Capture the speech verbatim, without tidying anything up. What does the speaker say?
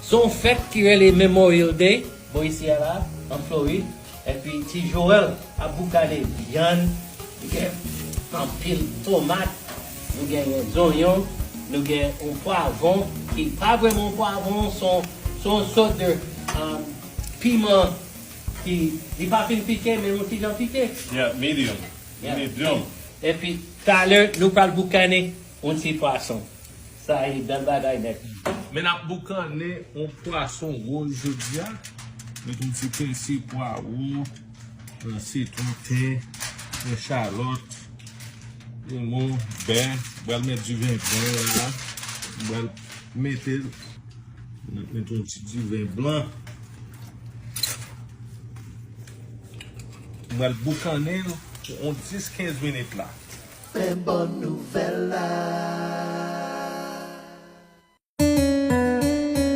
Se yon fèt ki rele Memorial Day, bò isi a la, an Florid. Epi ti Joel ap boukane vyann, nou gen anpil tomat, nou gen zonyon, nou gen yon pwavwon ki pa vrèman yon pwavwon, se yon, se yon sòt de um, piman ki li pa fin pike, men yon ti jan pike. Yeah, medium. Yeah. Medium. Epi talè nou pral boukane yon ti pwason. Sa e bèl bagay nèt. Men n ap boukane yon pwason wòz jodi a. Met yon ti pèsi, pwawo, yon sitwon, ten, yon chalòt, yon bè. Pral met diven blan la. Pral mete l. Met yon ti diven blan. Pral boukane l pou yon dis kenz minit la. Men bon nouvèl la.